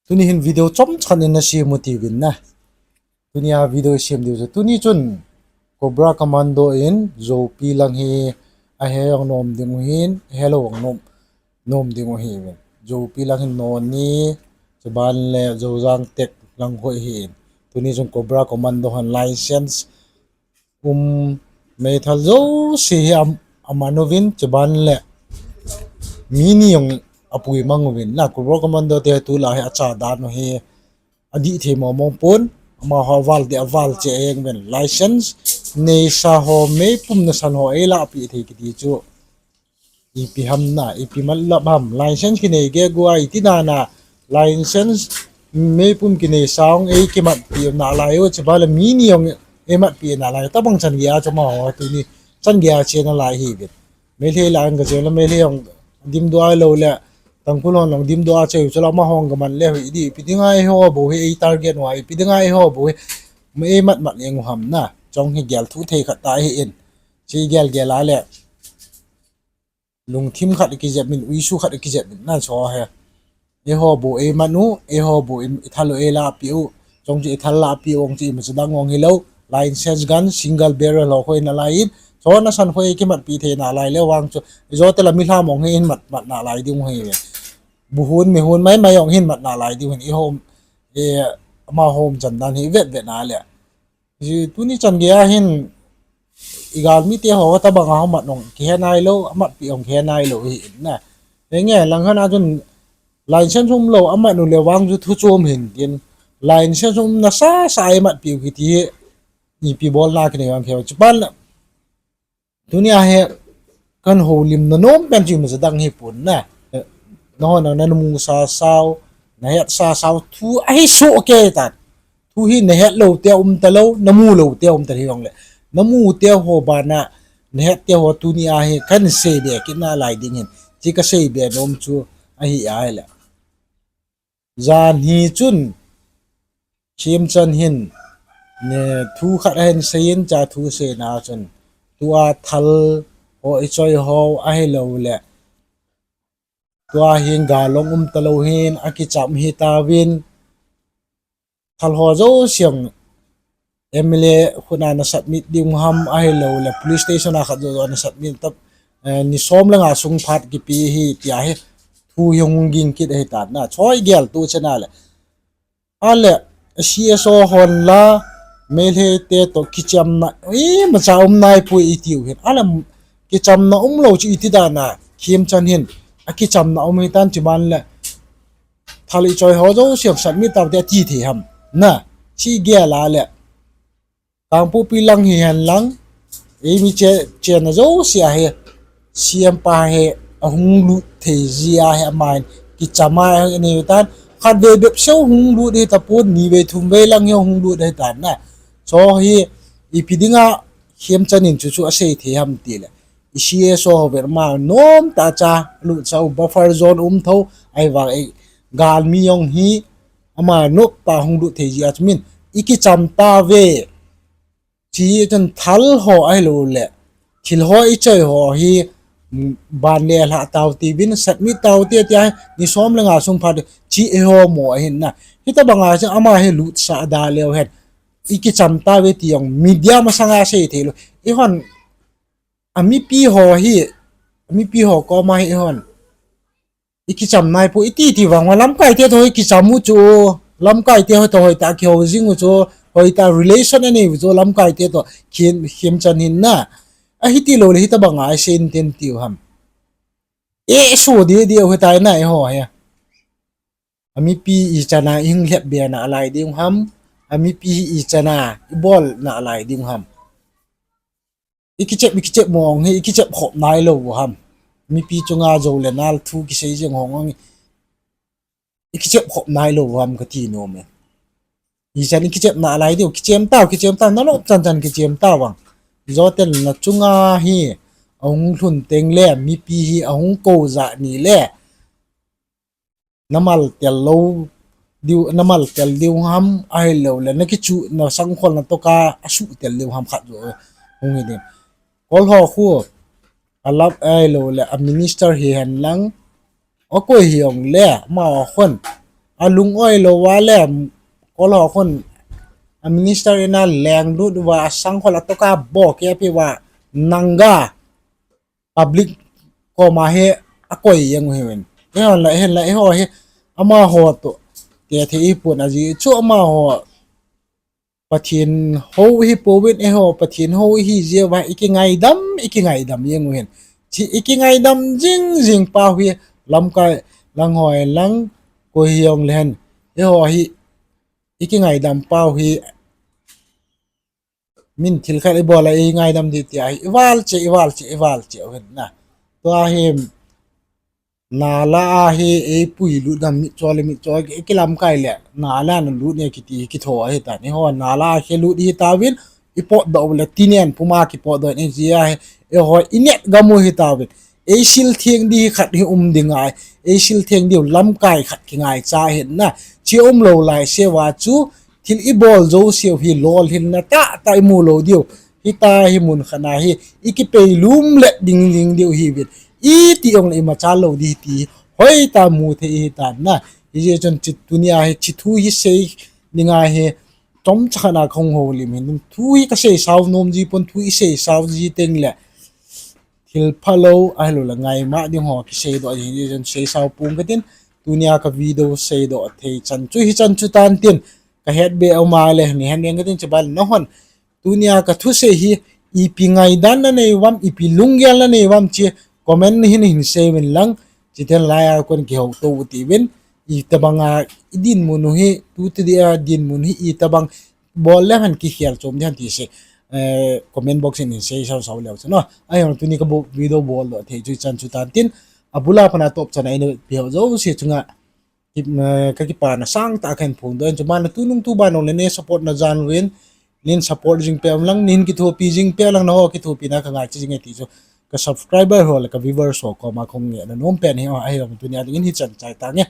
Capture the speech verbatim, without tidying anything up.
Tuni hin video chomcha khat in nasem u tivin na. Tunia video sem diu chu tuni chun Cobra Commando in Zopi lang hi ahe jong nom ding u hin, ahelou jong nom, nom ding u hi. Zopi lang hin Noni, chuban le Zojang Tek lang hoi hin. Tuni chun Cobra Commando hon license um meithal jouse hi am, aman uvin, chuban le mi ni jong apui mang uvin. Na Cobra Commando te tulai hi acha dan u hi adih thei mong mong pon, amaho aval deh aval cheh jeng uvin. License neisa ho meipum nasan ho eilahpeh thei kiti chu ipi ham na, ipi matlab ham. License kinei gegu a iti dan a license meipum kinei sa jong eikimatpeh nalai u, chuban le mi ni jong eimatpeh nalai u, tobang chan geiya chu amaho tuni chan geiya che nalai hiuvin. Meitei lah a gache le Meitei jong dimdoh a lou le, Tangkhul hon jong dimdoh a che u chu la, amaho jong gaman le hoi di, ipi dinga eiho bou hi ei target u a, ipi dinga eiho bou hi eimat mat jeng u ham na. Chong hi gel thu thei khat ta ahin. Chi gel gel a le lungthim khat akijep in, uisu khat akijep in na, chu hi. Eiho bou eimat u, eiho bou i, ithal u eilahpeh u, chong chu ithal lahpeh u jong chu imacha dang jong hilou, license gun, single barrel ho khu nalai in, chu nasan khu eikimatpeh thei nalai le vang chu, ijo tela milham jong hi imat mat nalai ding u hi. Buhun, mihun maimai jong hi imat nalai ding u hin, eiho, e, amaho umchan dan hi ivet vet na le. Tuni chan geiya hin igalmi te ho tobang a amat jong kihe nailou, amatpeh jong kihe nailou hi in na. Henge, langkhat a chun license umlou amat u le vang chu thu chom hin tin, license um nasa sa a eimatpeh u kiti hi ipi bolna kinei vang keu. Chuban le tunia hi kahin houlimna nom pen chu imacha dang hipon na. Nahon namusa sau, nahetsa sau thu ahi soh kei tan. Thu hi nahet lou te um talou, namu lou te um ta hijongle, namu te ho bana nahet te ho tunia hi kahin seibe kit nalai ding hin, chi kaseibe nom chu ahi ahile. Jan hi chun Khemchand hin, ne, thu khat ahin seiyin, cha thu seina chun, tua thal ho ichoi ho ahilou le, tua hin gal jong um talou hin akicham hitauvin, thal ho jouse jong M L A khut a na submit ding ham ahilou le police station a khat joh joh na submit ta, eh, ni som le nga sung phat kipe hi tia hi thu hi hung ging kit ahitan na, choi gel tu chena le. Ale, C S O hon la, Meitei te toh kichamna imacha um naipoi itiu hin, ale, kichamna umlou chu iti dan a Khemchand hin akichamna um hitan, chuban le thal ichoi ho jouse jong submit taute ati thei ham na, chi gel a le. Kangpokpi lang hihen lang, eimi che, chena jouse a hi C M pa hi ahung lut thei jeh a hi amahin kicham a anei tan, khatvei bep seh hung lut hitapon, nivei thumvei lang hi hung lut hitan na. Chu hi ipi dinga Khemchand in chuchu asei thei ham tile, i C S O ho vet ma, nomtah cha lutsa u, buffer zone um tho, ahivang e, galmi jong hi ama noptah hung lut thei jeh a chu min ikicham tauve. Chi chun thal ho ahilou le thil ho ichoi ho hi, mm, ban le lhah tau tiuvin, submit taute tia ni som le nga sung phat chi eiho mo ahin na. Hitobanga chu ama hi lutsah da leu hen, ikicham tauve ti jong media masanga sei theilou. Eihon amipi ho hi, amipi ho koma hi eihon ikicham naipoi iti ti vang uva, lamkai te toh ikicham u chu, lamkai te ho toh hoitah kihou jing u chu, hoitah relation anei u chu lamkai te toh, Khem, Khemchand hin na. Ahiti lou le hitobanga asei in ten tiu ham. E so deh deh u hitai na eiho hi. Amipi ichan a ihung lhep be nalai diu ham, amipi hi ichan a ibol nalai diu ham. Ikichep, ikichep mong hi, ikichep khop nailou u ham. Mipi chunga jou le nal thu kisei jeng ho ngang, ikichep khop nailou u ham kati nom e. Ichan ikichep nalai diu, kichem tau, kichem tau, nalop chan chan kichem tau vang. Ijo ten nachunga hi ahung lhun teng le, mipi hi ahung kou jah ni le, namal tel lou diu, namal tel diu ham, ahilou le nakichuh, nasangkhol natoh a asuh tel diu ham khat joh hung hi ding. Kol ho khu, alap ahilou le a minister hihen lang, akoi hijong le, ama khun alung oi lou uva le, kol ho khun, a minister in a lenglut uva, asang khol a toka bo kepi uva, nanga public koma hi akoi jeng u hiuvin. Eiho la, eiho la, eiho hi amaho toh tethei ihipon, ajeh chu amaho Pathen hou ihipouvin, eiho Pathen hou ihi jeh uva ikingaidam, ikingaidam jeng u hin. Chu ikingaidam jing jing pau hi lamkai lang hoi lang koi hijongle hen, eiho hi ikingaidam pau hi min thil khat ibol a eingaidam ding tia hi ival cheh, ival cheh, ival cheh u hin na. Tua hi nala a hi eipui lut gam mitcho le mitcho, ikilamkai le nala a nalut ne kiti hi kitho ahitan. Eiho nala a kilut ihitauvin, ipotdoh u le tinen puma kipotdoh in, ijeh a hi eiho inet gam u hitauvin. Eisil theng ding hi khat hi um ding ahi, eisil theng diu lamkai khat kingaicha ahin na. Chu umlou laiseuva chu thil ibol jouseu hi lolhinna tahtah imu lou diu. Hitia hi mun khat a hi ikipeilum let ding ding diu hiuvin. Iti jongle imacha lou ding ti hoitah a mu thei ihitan na. Hijeh chun chu tunia hi chu thu hi sei dinga hi chomcha khat a kahung houlim hin, thu hi kaseisao nom ji pon, thu iseisao ji tengle thil phalou ahiloule ngaima ding ho kiseidoh jing, hijeh chun seisao pong katin, tunia ka video seidoh thei chan chu hichan chu tan tin, kahetbe aum a le neihen jeng katin, chuban nahon tunia kathusei hi ipi ngaidan nanei uvam, ipi lunggel nanei uvam chu comment hin hin seiuvin lang, chuteng lai a kon kihouto u tiuvin, itobanga idinmun u hi, tuti dia dinmun hi itobang bol le hen kikhel chom ding ham ti se, comment box in hin sei sao sao leu chun, ahilou tuni ka video boldoh thei chu hichan chu tan tin, abul a pat a top chan a eina vetpi ho jouse chunga kakipana sangtah kahin phongdoh in, chuban le tunung tuban jongle nei support na jan uvin, nin support jing peh uvin lang, nin kithopi jing peh lang, naho kithopina kangaicha jing e ti chu ka subscriber ho le ka viewers ho koma kahung ngehna nom pen hi, ahilou tunia dingin hichan chai tange.